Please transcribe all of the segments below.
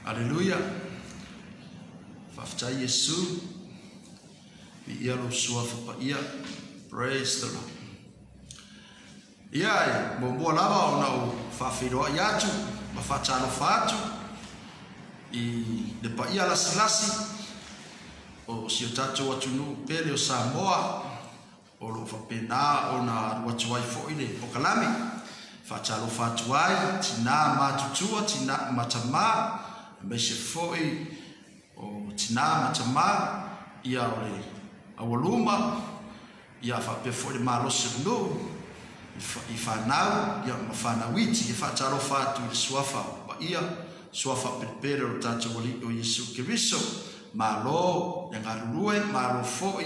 Aleluia. Faafetai Iesu. Viia lou suafa paia. Praise the Lord. Ia, e muamua lava ona ou faafeiloai atu ma faatalofa atu i le paia lasilasi o si o tatou atunuu pele o Samoa o lo o faapena ona alu atu ai foi le pokalame. Faatalofa atu ai tinā matutua, tinā ma tamā, aemaise foi o tinā ma tamā, ia o le aualuma, ia faapea foi le malosi o le nuu, i fanau, ia ma fanau iti. E faatalofa atu i le suafa paia, suafa pelepele o le tatou Alii o Iesu Keriso. Malo le galulue, malo foi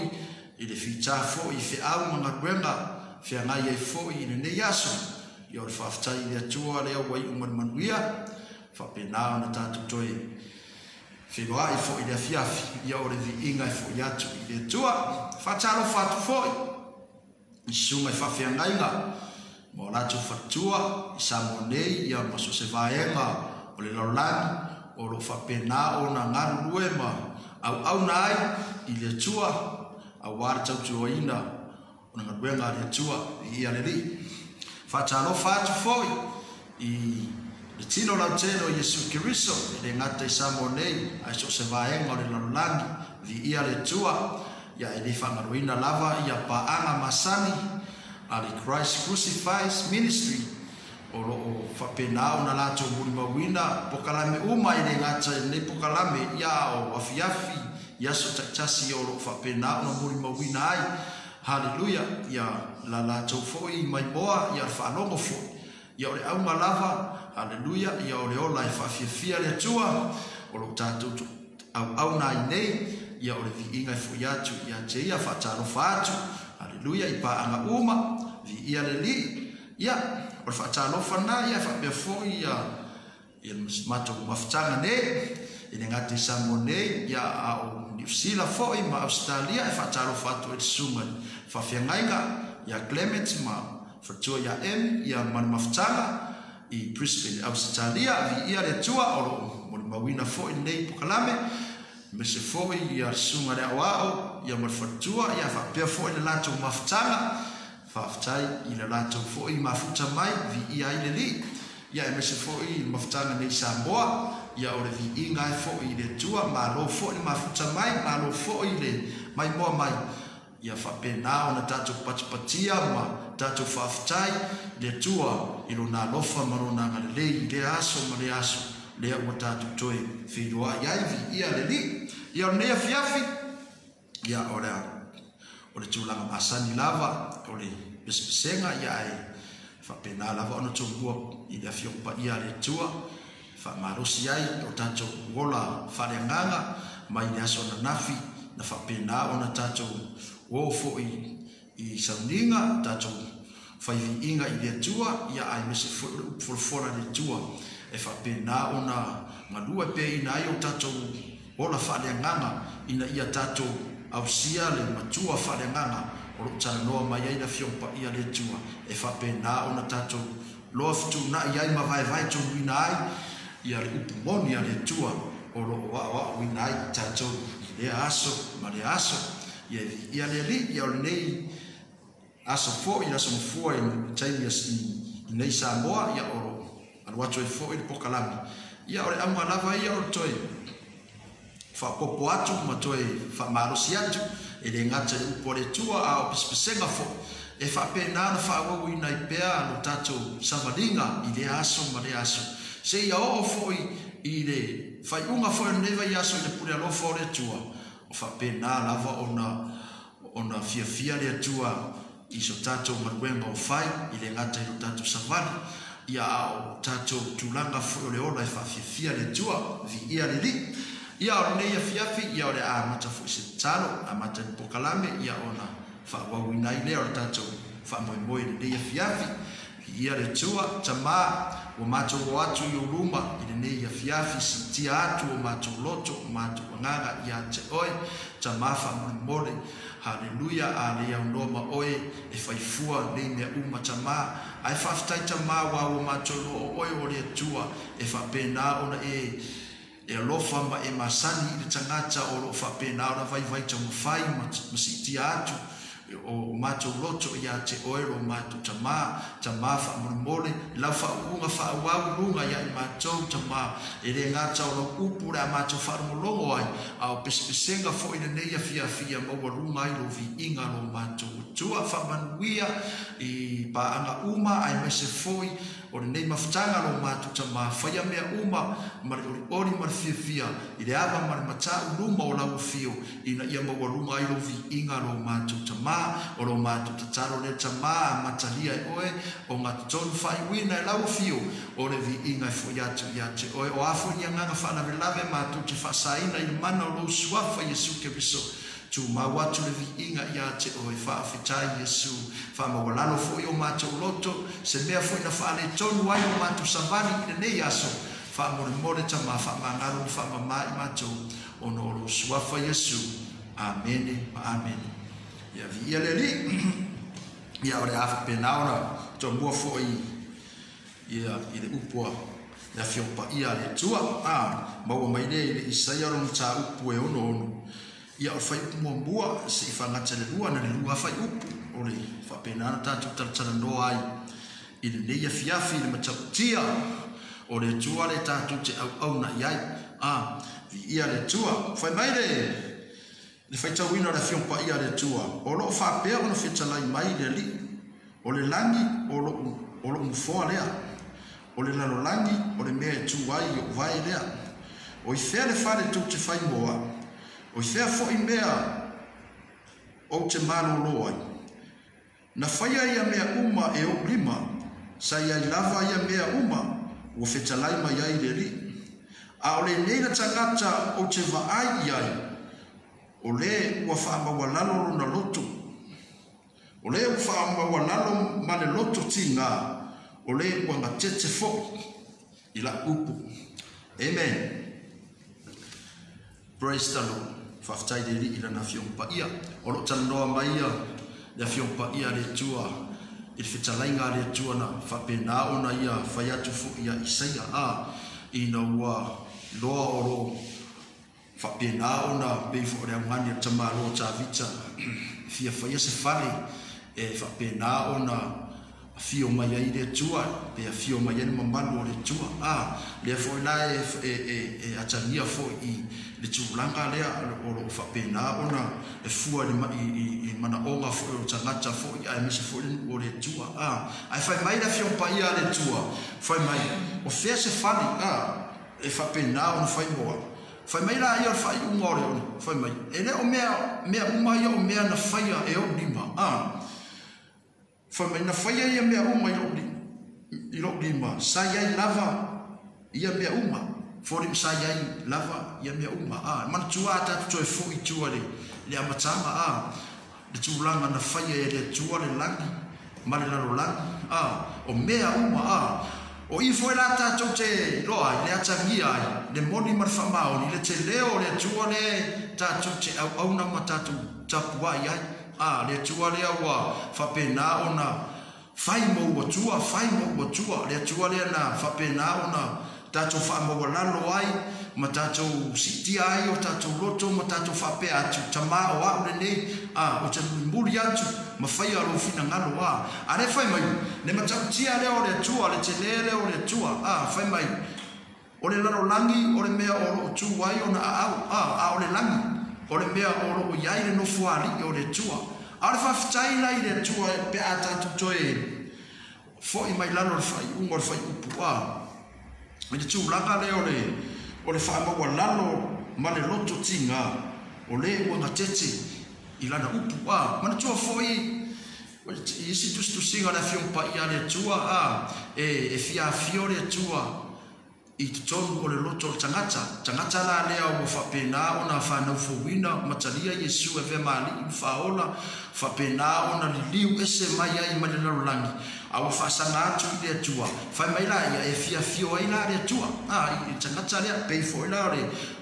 i le fita foi i feau ma galuega feagai ai foi i lenei aso. Ia o le faafetai i le Atua lea ua iu ma le manuia, faapena ona tatou toe feiloai foi i le afiafi. Ia o le viiga e foi atu i le Atua. Faatalofa atu foi i susuga i faafeagaiga ma o latou faletua i Samoa nei, ia ma so o se vaega o le lalolagi o lo o faapena ona galulue ma auauna ai i le Atua aua le tautuaina o le galuega a le Atua. Viia le Alii. Faatalofa atu foi i le tino lautele o Iesu Keriso, e le gata i Samoa nei ae so o se vaega o le lalolagi. Viia le Atua. Ia e le faagaloina lava ia paaga masani a le Christ Crucifies Ministry o lo o faapena ona latou mulimauina pokalame uma, e le gata i lenei pokalame, ia o afiafi i aso taitasi o lo o faapena ona mulimauina ai. Haleluia. Ia la latou foi maimoa, ia le faalogo foi. Ia o le auga lava, haleluia, ia o le ola e faafiafia le Atua o lo o tatou auauna ai nei. Ia o le viiga e foi atu ia te ia. Faatalofa atu, haleluia, i paaga uma. Viia le Alii. Ia o le faatalofa na, ia faapea foi ia ia le matou mafutaga nei, e le gata i Samoa nei, ia a o Niu Sila foi ma Ausetalia. E faatalofa atu ai le susuga i faafeagaiga ia Clement ma faletua ia M, ia ma le mafutaga i Brisbane, Ausetalia. Viia le Atua o lo o molimauina foi lenei pokalame, aemaise foi ia le susuga le aoao, ia ma le faletua, ia faapea foi le latou mafutaga. Faafetai i le latou foi mafuta mai. Viia ai le Alii. Ia aemaise foi i le mafutaga nei Samoa. Ia o le viiga ai foi i le Atua. Malo foi le mafuta mai, malo foi le maimoa mai. Ia faapena ona tatou patipatia ma tatou faafetai i le Atua i lona alofa ma lona agalelei i lea aso ma lea aso lea ua tatou toe feiloai ai. Viia le Alii. Ia o lenei afiafi, ia o le tulaga masani lava o le pesepesega, ia ae faapena lava ona tomua i le afioga paia a le Atua, faamalosi ai o tatou ola faaleagaga mai le aso ananafi na faapena ona tatou o foi i sauniga, tatou faiviiga i le Atua, ia aemaise foi o le upu folafola a le Atua e faapena ona galue peaina ai o tatou ola faaleagaga, ina ia tatou ausia le matua faaleagaga o lo o talanoa mai ai le afioga paia a le Atua, e faapena ona tatou loa fetuunai ai ma vaevae tonuina ai ia le upu moni a le Atua o lo o aoaoina ai i tatou i lea aso ma lea aso. Ia viia le Alii. Ia o lenei aso foi, le aso mafua i taimi i nei Samoa, ia o lo o alu atu ai foi le pokalame. Ia o le auga lava ia o le toe faapopo atu ma toe faamalosi atu, e le gata i le upu a le Atua a o pesepesega foi e faapena ona faaauauina ai pea lo tatou savaliga i lea aso ma lea aso, seia oo foi i le faaiuga foi o lenei vaiaso i le pule alofa o le Atua. O faapena lava ona fiafia le Atua i so tatou galuega o fai, i le gata i lo tatou savali, ia a o tatou tulaga foi o le ola e faafiafia le Atua. Viia le Alii. Ia o lenei afiafi, ia o le amata foi se tatalo, amata i le pokalame, ia ona faaauauina ai lea o le tatou faamoemoe i lenei afiafi. Viia le Atua. Tamā, ua matou o atu i ou luma i lenei afiafi, siitia atu o matou loto, o matou agaga ia te oe. Tamā faamolemole, haleluia, a le aunoa ma oe e faifua nei mea uma, Tamā. Ae faafetai, Tamā, ua matou loa o oe o le Atua e faapena ona e E alofa ma e masani i le tagata o loo faapena ona vaivai taumafai ma siitia atu o matou loto ia te oe lo matou Tamā. Tamā, faamolemole i lau faauuga faaauau i luga ia i matou, Tamā. E le gata o lau upu o le a matou faalogologo ai, a o pesepesega foi lenei afiafi ia maualuga ai lou viiga lo matou Atua. Faamanuia i paaga uma aemaise foi o lenei mafutaga lo matou Tamā. Faia mea uma ma le olioli ma le fiafia i le ava ma le matau luma o lau afio, ina ia maualuga ai lou viiga lo matou Tamā. O lo matou tatalo lea, Tamā, amatalia e oe o gatotonu faaiuina e lau afio o le viiga e fo'i atu ia te oe. O a foi ni agaga faalavelave matou te faasaina i le mana o lou suafa Iesu Keriso, tumau atu le viiga ia te oe. Faafetai Iesu. Faamaualalo foi o matou loto, se mea foi na faaletonu ai o matou savali i lenei aso, faamolemole, Tamā, faamagalo ma faamamā i matou ona o lou suafa Iesu. Amene ma amene. Ia viia le Alii. Ia o le a faapena ona tomua foi ia i le upu a le Afioga Paia a le Atua. Maua mai lea i le Isaia lona mataupu e 66. Ia o le fuaiupu muamua seia faagata le lua, na le lua fuaiupu o le faapena ona tatou talatalanoa ai i lenei afiafi i le matautia o le Atua le tatou te auauna i ai. Viia le Atua. Fai mai le faitauina o le Afioga Paia a le Atua, o loo faapea ona fetalai mai le Alii, o le lagi o lou nofoa lea, o le lalolagi o le mea e tu ai i ou vae lea. O i fea le fale tou te fai mo au? O i fea foi mea ou te malōlō ai? Na faia ia mea uma e ou lima, sa i ai lava ia mea uma, ua fetalai mai ai le Alii. A o lenei le tagata ou te vaai i ai, o le ua faamaualalo lona loto, o le ua faamaualalo ma le loto tigā, o le ua gatete foi i lau upu. Amen. Praise the Lord. Faafetai le Alii i lana Afioga Paia. O loo talanoa mai ia le Afioga Paia a le Atua i le fetalaiga a le Atua na faapena ona ia fai atu foi ia Isaia ina ua iloa o loo faapena ona pei foi o le augani a le tamaloa Tavita fia faia se fale e faapena ona afio mai ai le Atua, pe afio mai ai le mamalu o le Atua. Lea foi la e atagia foi i le tulaga lea o loo faapena ona e fua i manaoga foi o tagata foi aemaise foi le nuu o le Atua. Ae fai mai le Afioga Paia a le Atua, fai mai, o fea se fale e faapena ona fai mo au? Fai mai la ia o le faaiuga o le fai mai, e le o mea uma ia o mea na faia e ou lima. Fai mai, na faia ia mea uma i lou lima, sa i ai lava ia mea uma. Foli sa i ai lava ia mea uma. Manatua a tatou toe foi i tua le amataga, le tulaga na faia e le Atua le lagi ma le lalolagi, o mea uma. O i foi la tatou te iloa ai, le atagia ai, le moni ma le faamaoni, le tele o le Atua le tatou te auauna ma tatou tapuai ai. Le Atua lea ua faapena ona fai mo ua tua, fai mo ua tua. Le Atua lea na faapena ona tatou faamaualalo ai, ma tatou siitia ai o tatou loto, ma tatou faapea atu, Tamā o au lenei, o te mulimuli atu, ma faia lou finagalo. A le fai mai, le matautia lea o le Atua, le tele lea o le Atua, fai mai, o le lalolagi o le mea o loo tu ai ona aau, a o le lagi, o le mea o loo i ai le nofoalii o le Atua. A o le faafetai la i le Atua pe a tatou toe foi mai lalo o le faaiuga o le fuaiupu i le tulaga lea o le faamaualalo ma le loto tigā, o le ua gatete i lana upu. Manatua foi i isi tusitusiga o le Afioga Paia a le Atua, e fia afio le Atua i totonu o le loto o le tagata. Tagata la lea ua faapena ona whanaufouina matalia Iesu e vea maali'i ma faaola, faapena ona liliu ese mai ai mai le lalolagi, a ua faasaga atu i le Atua. Fai mai la ia e fiafio ai la le Atua i le tagata lea, pei foi la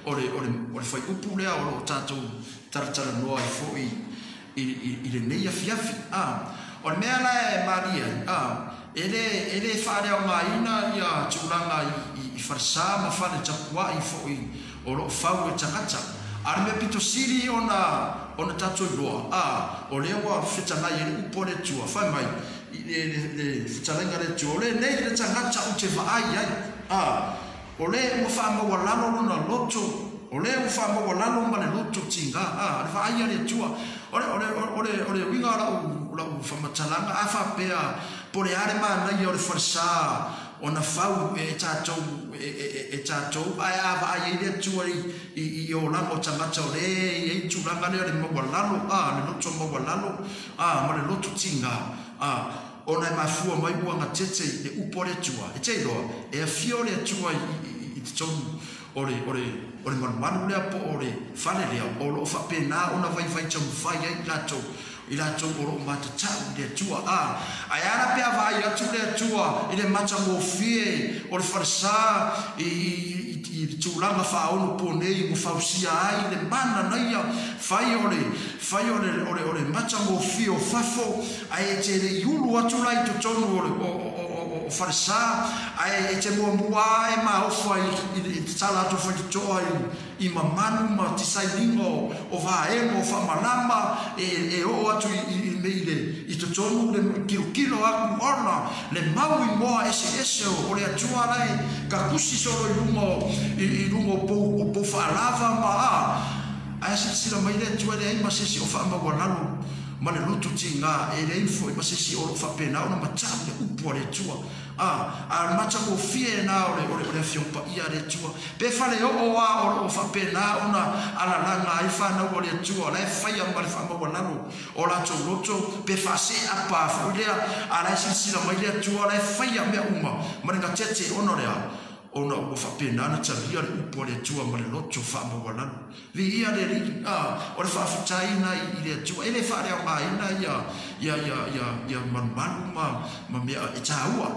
o le fuaiupu lea o loo tatou talatalanoa ai foi i lenei afiafi. O le mea la e malie ai, e le faaleaogaina ia tulaga i i falesa ma fale tapuai foʻi o loo fau e tagata. A le mea pito sili ona tatou iloa, a o lea ua fetalai e le upu a le Atua, fai mai i le fetalaiga a le Atua, o lenei le tagata ou te vaai ai, a o lea ua faamaualalo lona loto, o lea ua faamaualalo ma le loto tiga, a le vaai a le Atua. O le uiga o lau faamatalaga, a faapea po le a le manaia o le falesa ona fau e tatou ae a vaai ai le Atua i olaga o tagata o le i ai tulaga lea o le maualalo, a le loto maualalo, a ma le loto tiga, a ona e mafua mai ua gatete i le upu a le Atua. E te iloa e afio le Atua i totonu o le malumalu lea po o le fale lea o loo faapena ona vaivai taumafai ai i latou o loo matatau i le Atua. A ae ala pe vaai atu le Atua i le matagofie o le falesa i le tulaga faaono nei ua fausia ai le mana naia fai o le matagofie o fafo, ae e te le i ulu atu la i totonu o falesa, ae e te muamua e maofa i le tatala atu faitotoa i mamanu ma tisailiga o vaega o faamalama e oo atu i totonu le kilokilo aku ona le mau i moa eseese o le Atua lae kakusi solo i luga o pou faalava ma a ae silasila mai le Atua leai ma se isi o faamaualalo ma le loto tiga, e leai foʻi ma se isi o loo faapena ona matau le upu a le Atua. A matagofie na o le afioga paia a le Atua pe fale oo a o loo faapena ona alalaga ai fanau o le Atua la e faia ma le faamaualalo o latou loto pe faaseapa foʻi lea, a la e silasila mai le Atua la e faia mea uma ma le gatete ona o le a ona ua faapena na talia le upu a le Atua ma le loto faamaualalo. Viia le Alii, o le faafetaina i le Atua, e le faaleaogaina ia malumalu ma mea e taua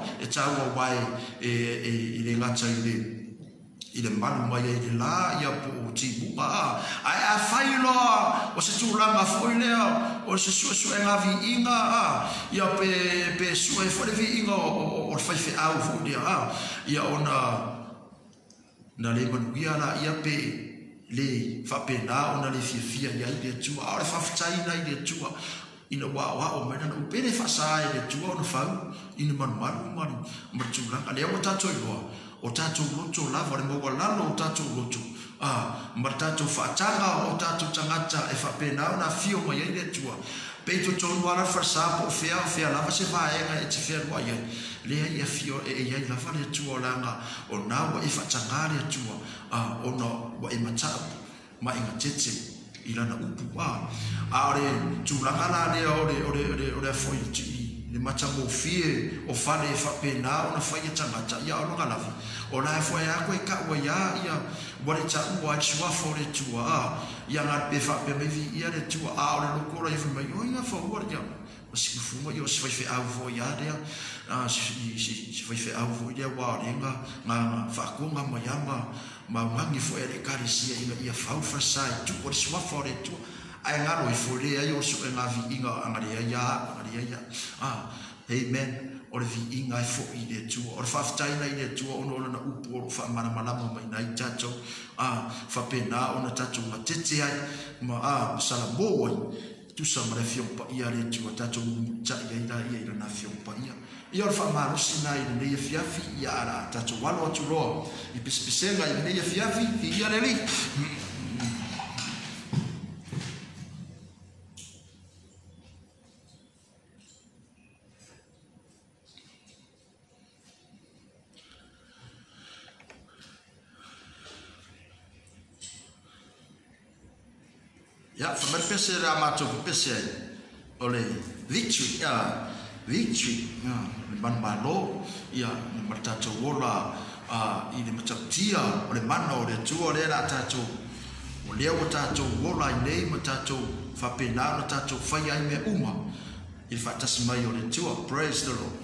uae e le gata i le malu mai ai le la ia po o timuga, a ae afai loa o se tulaga foʻi lea o se suesuega viiga, a ia pe sue foʻi le viiga o le faifeau foʻi lea, a ia ona na le manuia la ia pe le faapena ona le fiafia i ai le Atua. A o le faafetaina i le Atua ina ua aoao mai lana upu, e le faasa e le Atua ona fau i le malumalu ma le tulaga lea ua tatou iloa o tatou loto lava, le maualalo o tatou loto, a ma le tatou faataga o tatou tagata e faapena ona afio mai ai le Atua. Pe i totonu ala le falesa po o fea lava se vaega e te fealuai ai, lea i afio e i ai lava le Atua, laga o na ua e faataga le Atua, a ona ua e matau ma e gatete i lana upu. A o le tulaga la lea o le afoi i le matagofie o fale e faapena ona faia tagata, ia o loga lava o la e foe ako e kaua ia ua le taua ai le suafa o le Atua, a ia ga pe faapea mai viia le Atua, a o le loko la ia fai mai o ia faua ia o sikufuga ia o se faifeau foʻi a lea, se faifeau foʻi lea ua o lega ga faakoga mai a ma ugagi foʻi a le ekalesia ina ia fau falesa i tuu o le suafa o le Atua, ae galo ifo leai o le suega viiga agaleai ia a. Amen. O le viiga e foʻi i le Atua, o le faafetaina i le Atua ona o lana upu o loo faamalamalama mai nai tatou, a faapena ona tatou gatete ai ma a salamo ai tusa ma le afioga paia a le Atua, tatou mumulitai ai la ia i lana afioga paia. Ia o le faamalosi na i lenei afiafi, ia ala tatou alo atu loa i pesepesega i lenei afiafi, viia le Alii. Ia, fa mai pese le matou pese ai o le victory, victory, le manumalo, ia ma le tatou ola i le matautia o le mana o le Atua lea la tatou o lea ua tatou ola ai nei ma tatou faapena ona tatou faia ai mea uma i le faatasi mai o le Atua. Praise the Lord.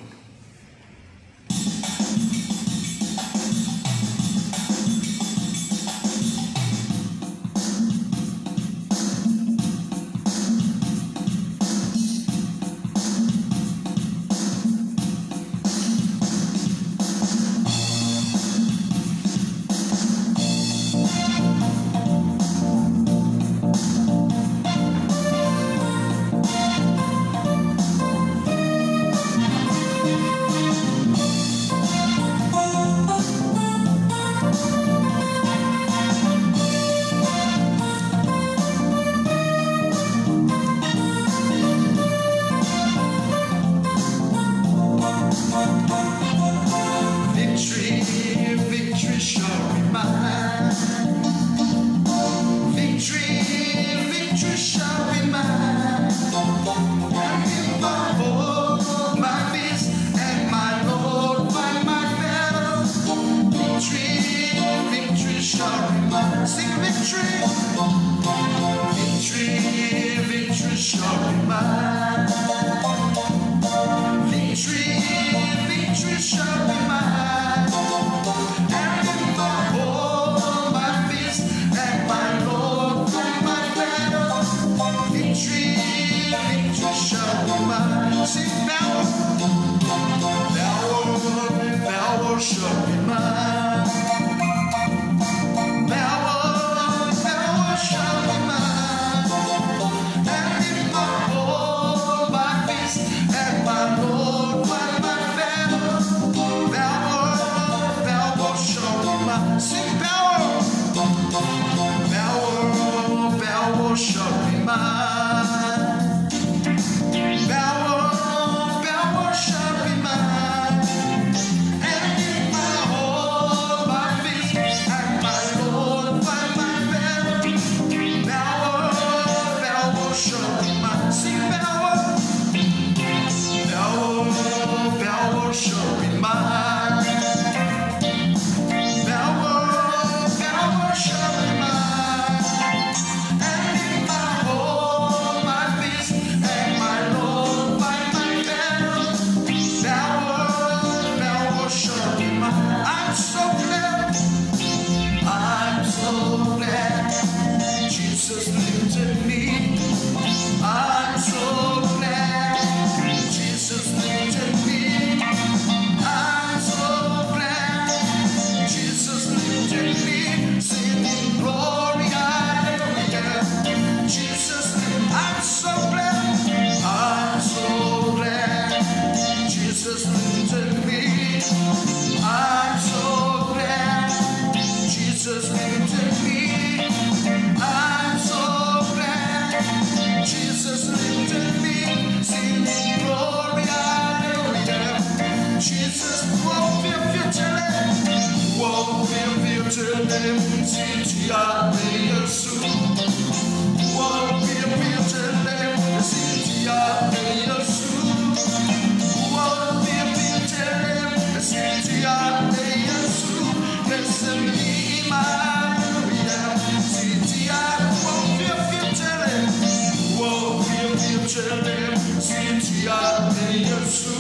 Yesu.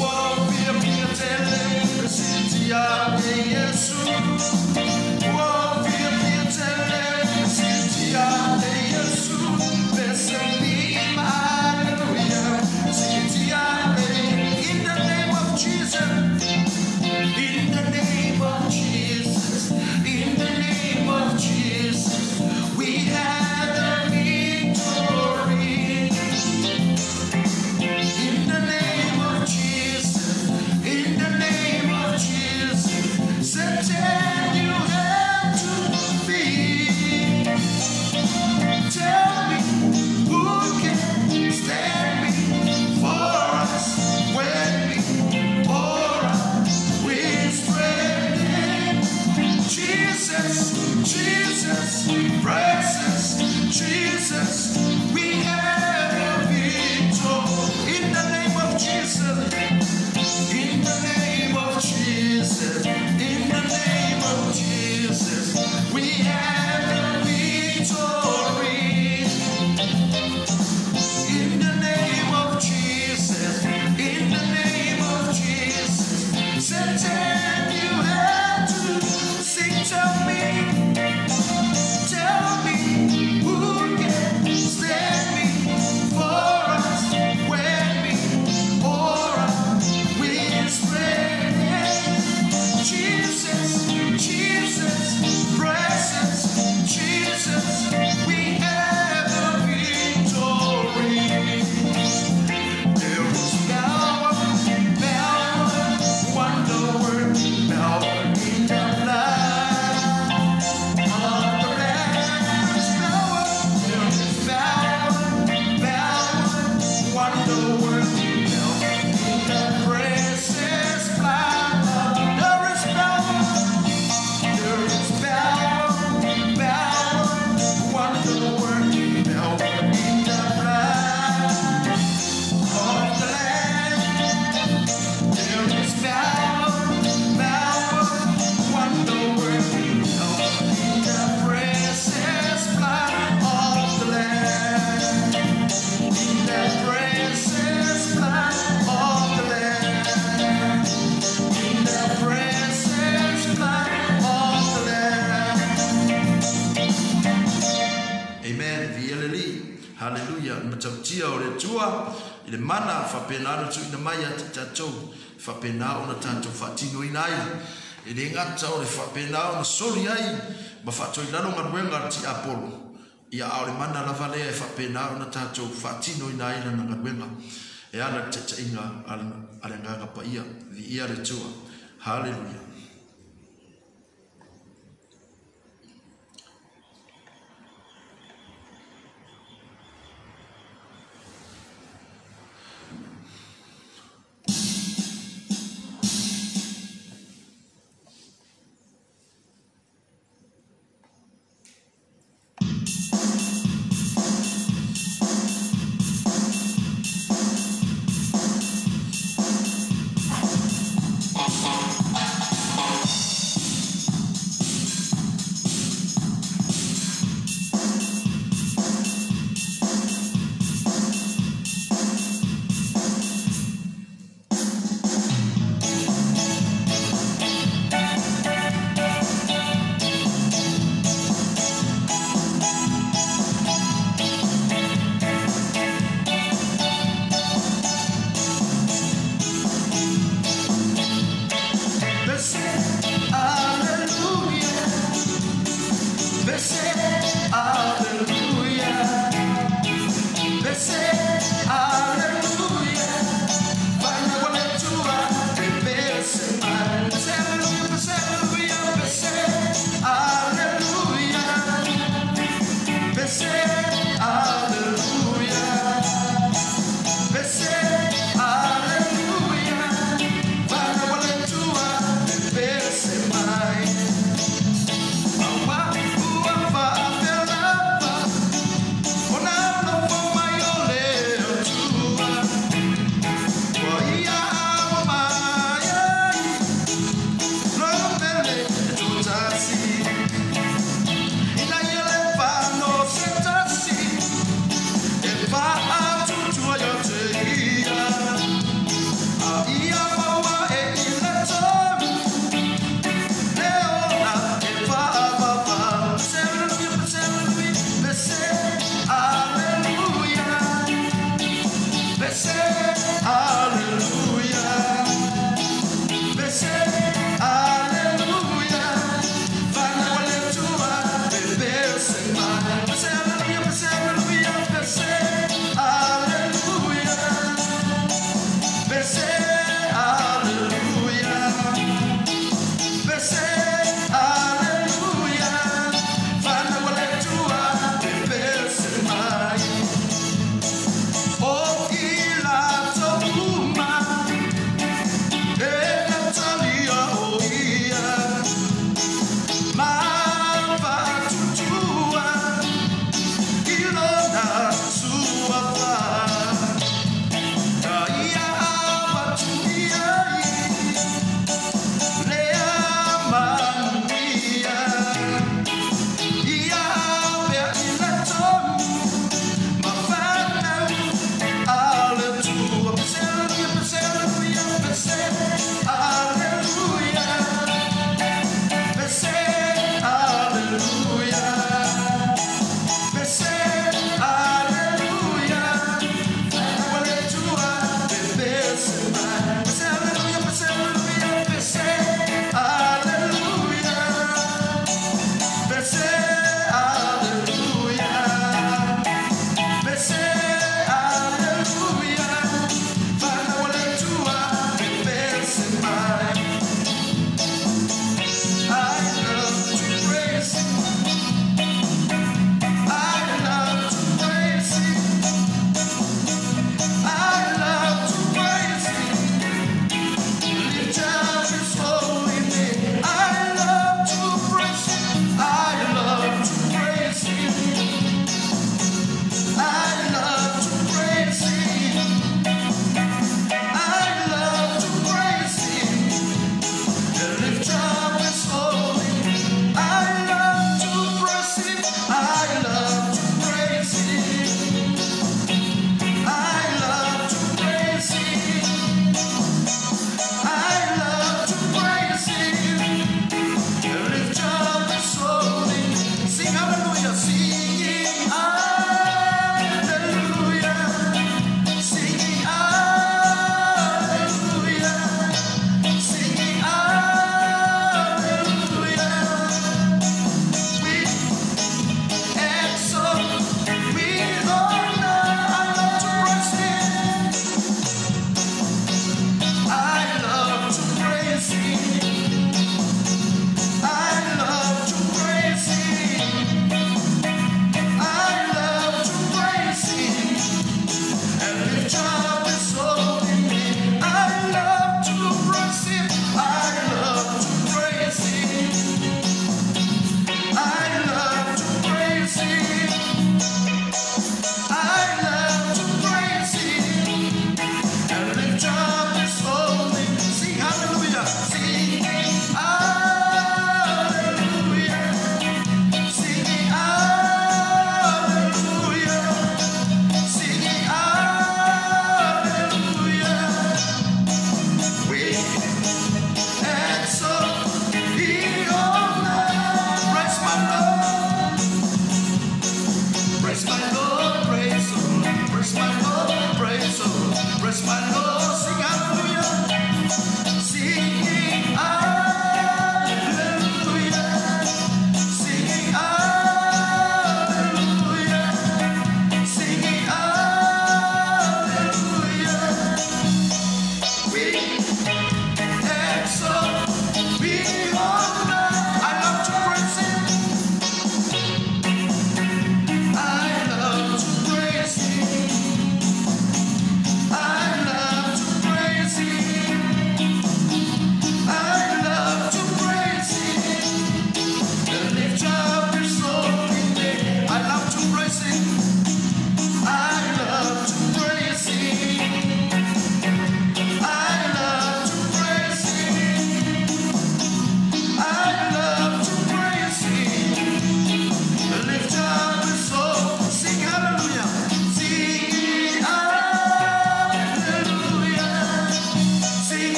Ua ou fiafia tele i le siitia e Iesu. Ua ou fiafia tele i le siitia e Iesu. Pese lima, hallelujah. Siitia e. In the name of Jesus. In the name of Jesus. In the name of Jesus. We have the victory. In the name of Jesus. In the name of Jesus. Satan, you have to flee. Tell me who can stand before us when we pour out with strength. Jesus, Jesus, precious Jesus, we have a victory. In the name of Jesus, in the name of Jesus, in the name of Jesus, we have the victory. In the name of Jesus, in the name of Jesus, Satan, you have to sing. Tell me who can stand before us when we pour out with strength. Jesus, Jesus, precious Jesus, we have the victory. There is power, power, wonder-working power in the blood of the Lamb. There is power, there is power, power, wonder-working power in the precious blood. There is power, there is power, power, wonder-working power in the blood of the Lamb. There is power, power, wonder-working power in the precious blood of the Lamb. In the precious blood of the Lamb. In the precious blood of the Lamb. Amen. Viia le Alii. Hallelujah. Le matautia o le Atua i le mana faapena ona tuuina mai ia te tatou faapena ona tatou faatinoina ai. E le gata o le faapena ona soli ai ma faatoilalo galuega a le tiapolo. Ia a o le mana lava lea e faapena ona tatou faatinoina ai lana galuega e ala i le taitaiga a le Agaga Paia. Viia le Atua. Hallelujah. Thank Pese aleluia. Pese aleluia. Fanau a le Atua pepese mai. O i latou uma e natalia o ia ma faatutua i lona suafa. Na ia avatu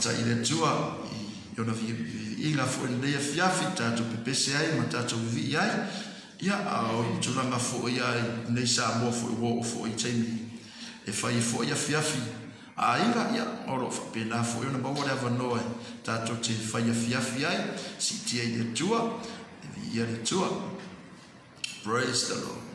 Faafetai i le Atua i ona viiviiga foi i lenei afiafi tatou pepese ai ma tatou vivii ai. Ia, a o le tulaga foi ia i nei Samoa foi ua oo foi i taimi e fai ai foi afiafi a aiga, ia, o lo o faapena foi ona maua le avanoa e tatou te fai afiafi ai, siitia i le Atua, e viia le Atua. Praise the Lord.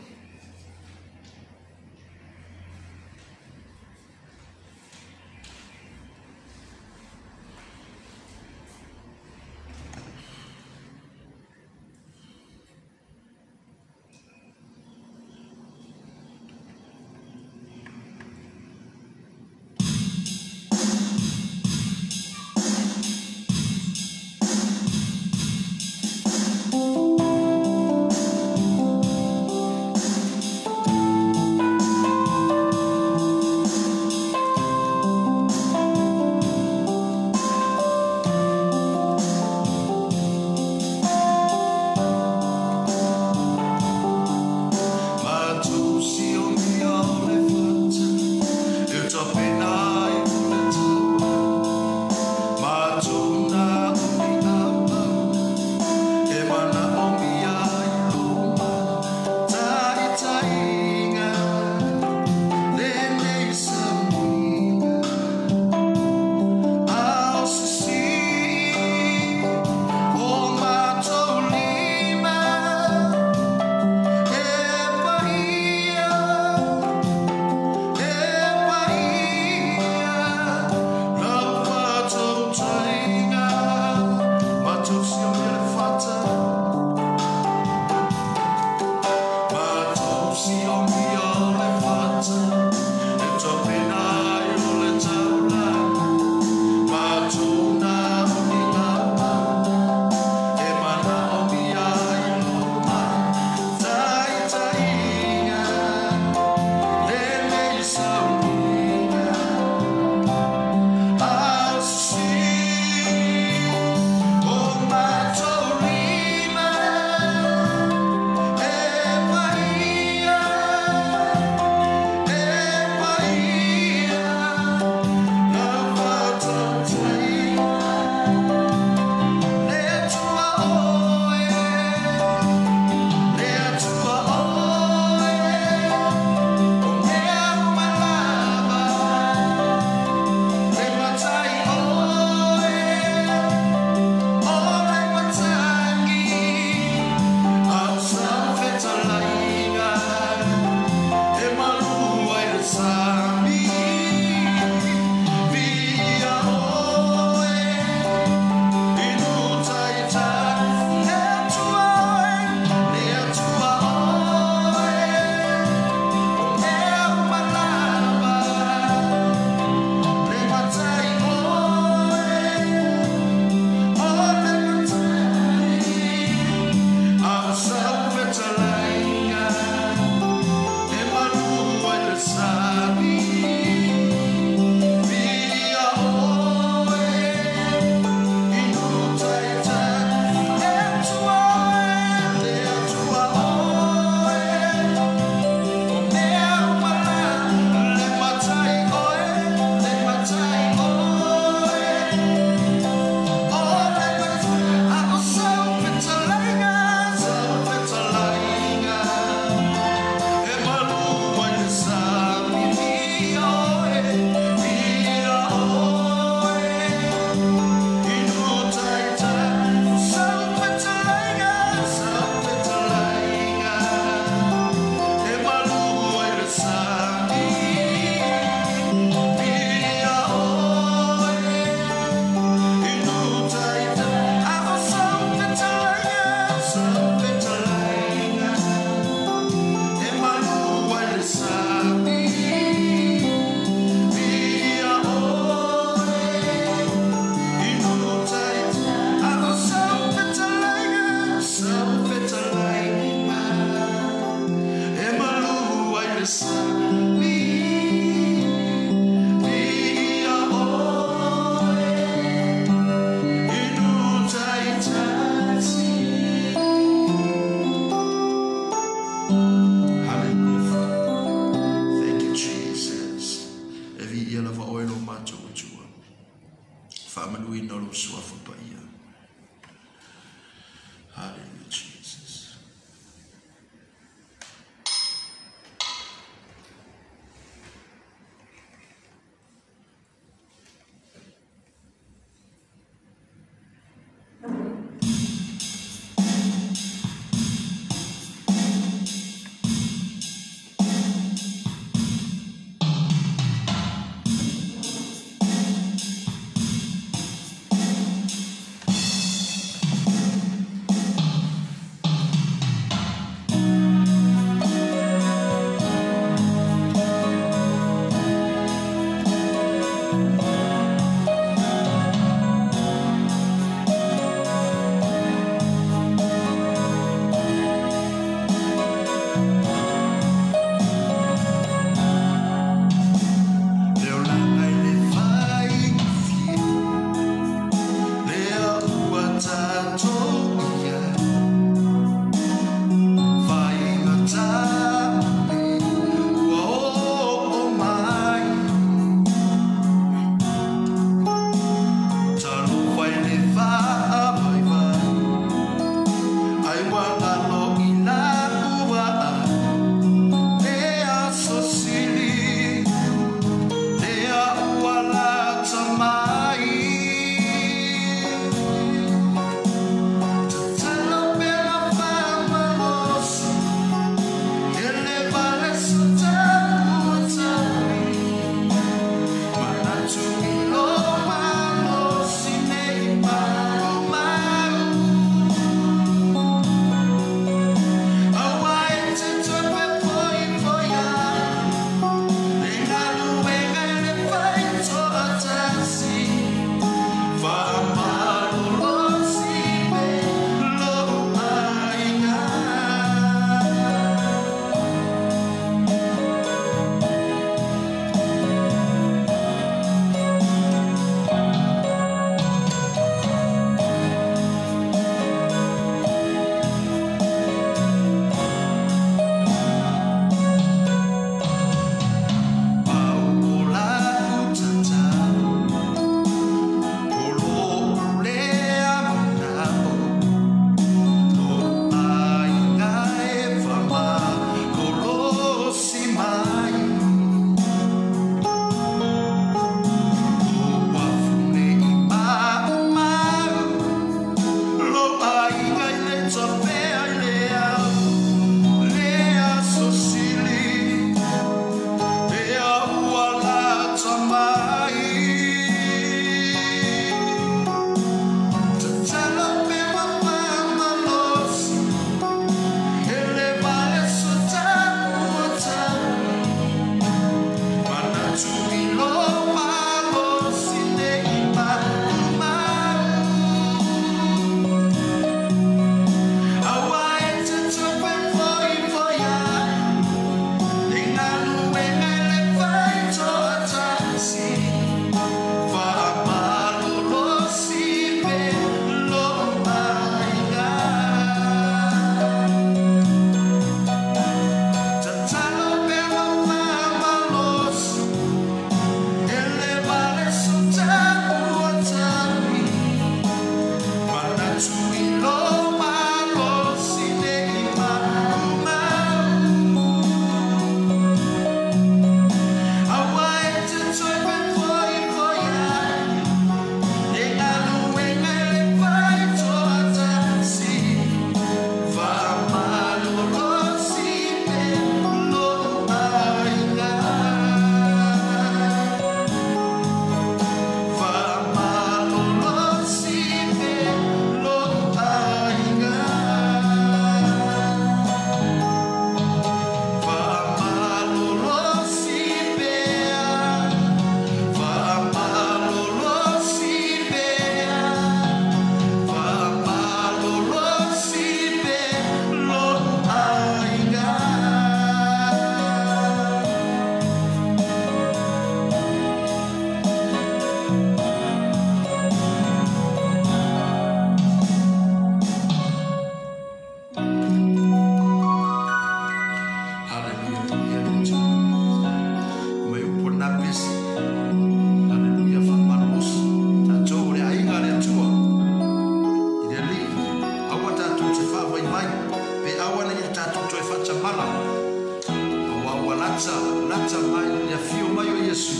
Lata, lata mai le afio mai o Iesu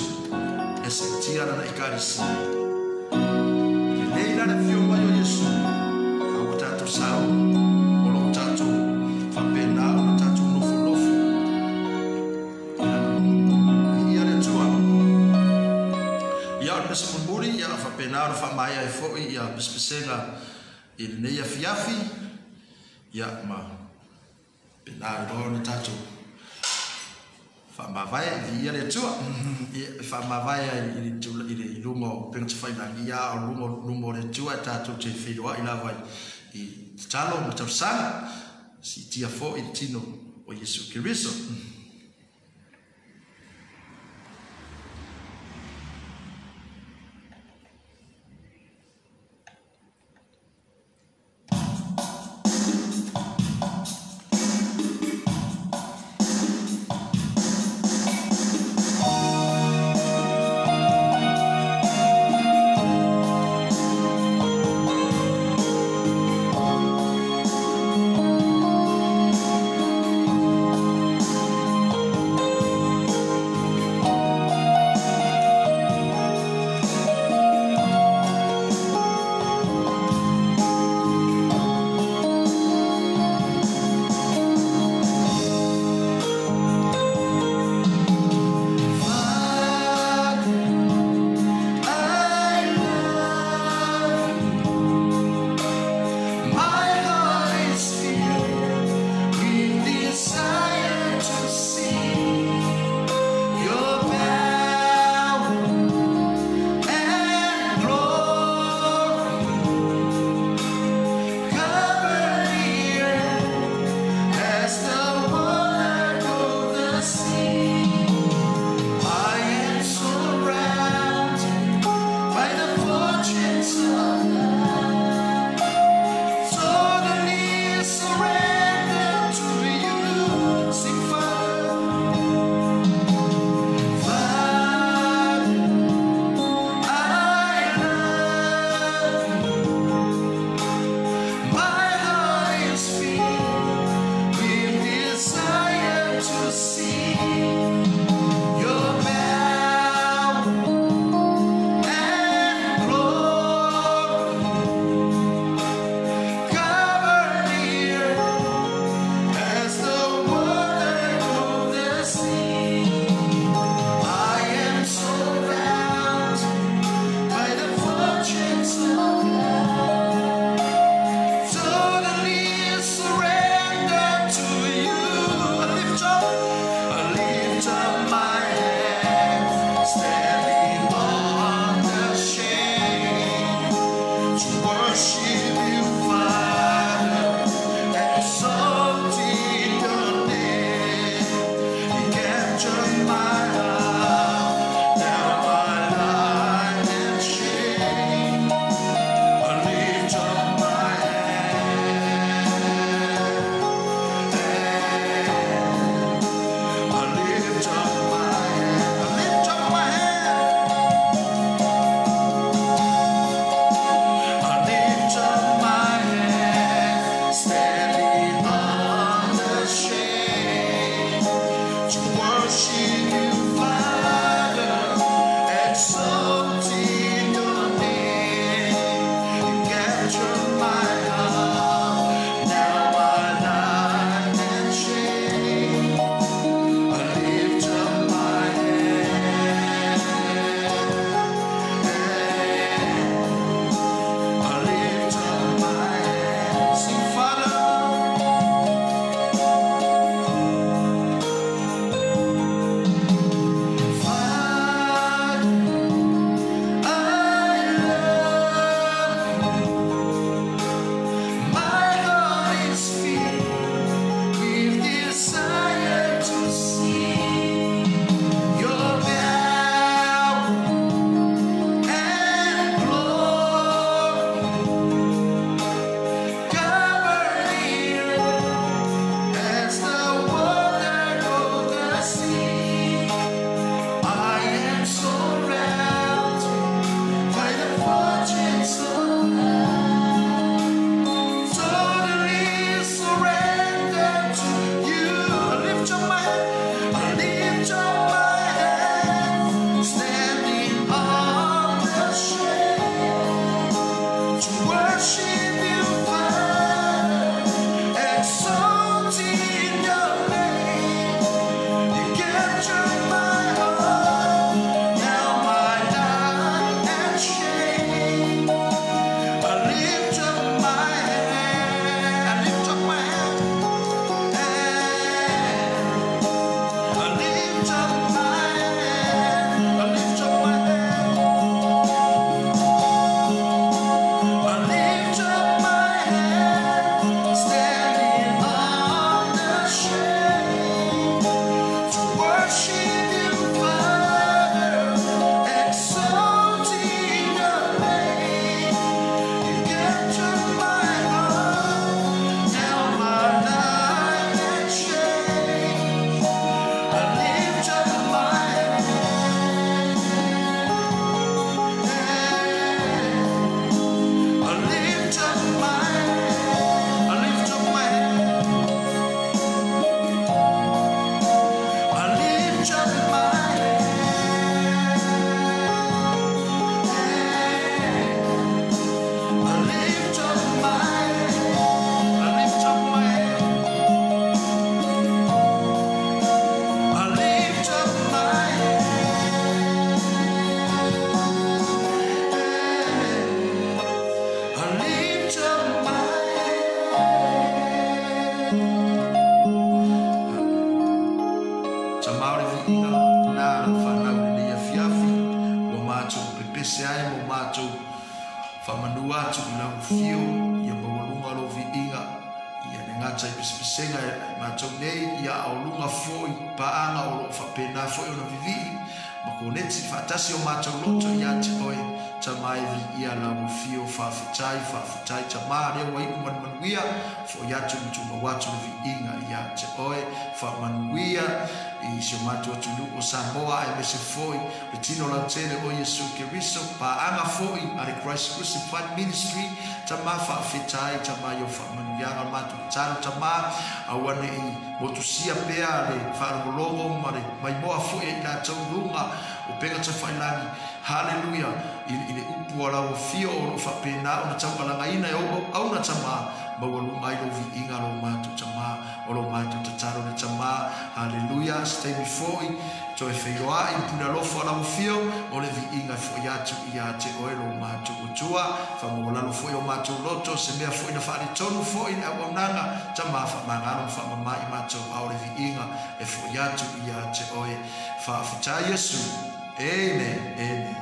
e seʻitia lana Ekalesia. Lelei la le afio mai o Iesu, a ua tatou sao o loo tatou faapena ona tatou nofonofo ia le Atua. Ia o le pese mulimuli, ia faapena ona faamaea ai foʻi ia pesepesega i lenei afiafi, ia ma pena iloa ona tatou faamavae viia le Atua. Ia faamavae ai i le luga o upega tafailagi, ia o luga luma o le Atua e tatou te feiloai lava i tatalo ma tausaga siitia foʻi le tino o Iesu Keriso. gata i pesepesega e matou nei, ia a o luga foi paaga o loo faapena foi ona vivii ma koneti faatasi o matou loto ia te oe, Tama e viia lau afio. Faafetai, faafetai, Tama, lea ua iu ma le manuia, fo'i atu ma tumau atu le viiga ia te oe. Faamanuia i si o matou atunuu o Samoa aemaise foi le tino lautele o Iesu Keriso, paaga foi a le Christ Crucified Ministry. Tama, faafetai, Tama, i ou faamanuiaga. O le matou tatalo, Tama, aua ne i motusia pea le faalogologo ma le maimoa foi a i latou i luga o upega tafailagi, haleluia, i le upu a lau afio o loo faapena ona taualagaina e ou auauna, Tama, maualuga ai lou viiga, lou matou Tama. O lo matou tatalo le Tama, haleluia, se taimi foi toe feiloai i pule alofa o lau afio, o le viiga e fo'i atu ia te oe, lo matou Atua. Faamaualalo foi o matou loto, se mea foi na faaletonu foi le auaunaga, Tama, faamagalo ma faamamā i matou, a o le viiga e fo'i atu ia te oe. Faafetai Iesu. Amen, amen.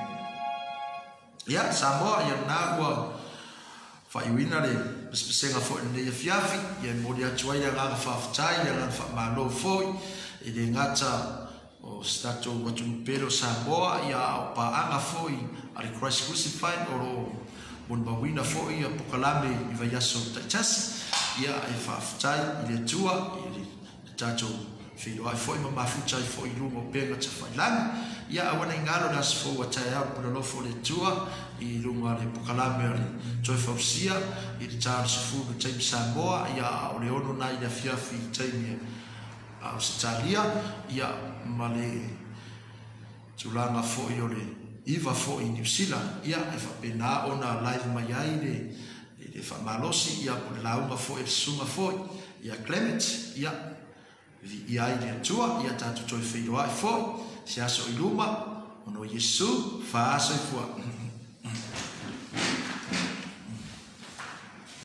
Ia, Samoa, ia lena ua faaiuina le pesepesega foi i lenei afiafi. Ia e momoli atu ai le agaga faafetai, le agaga faamalo foi, e le gata o se tatou atunuu pele o Samoa, ia a o paaga foi a le Christ Crucified o lo o molimauina foi ia pokalame i vaiaso taitasi. Ia e faafetai i le Atua i le tatou feiloai foi ma mafuta ai foi i luga o upega tafailagi. Ia aua ne i galo le aso fou a taeao le pule alofa o le Atua i luga o le pokalame o le Toe Fausia i le ta o le 10 i le taimi Samoa, ia a o le 6 na i le afiafi i le taimi a Ausetalia, ia ma le tulaga foi o le 9 foi i Niu Sila. Ia e faapena ona live mai ai le faamalosi, ia po o le lauga foi a le susuga foi ia Clement. Ia viia ai le Atua. Ia tatou toe feiloai foi se aso i luma ona o Iesu. Faasoifua.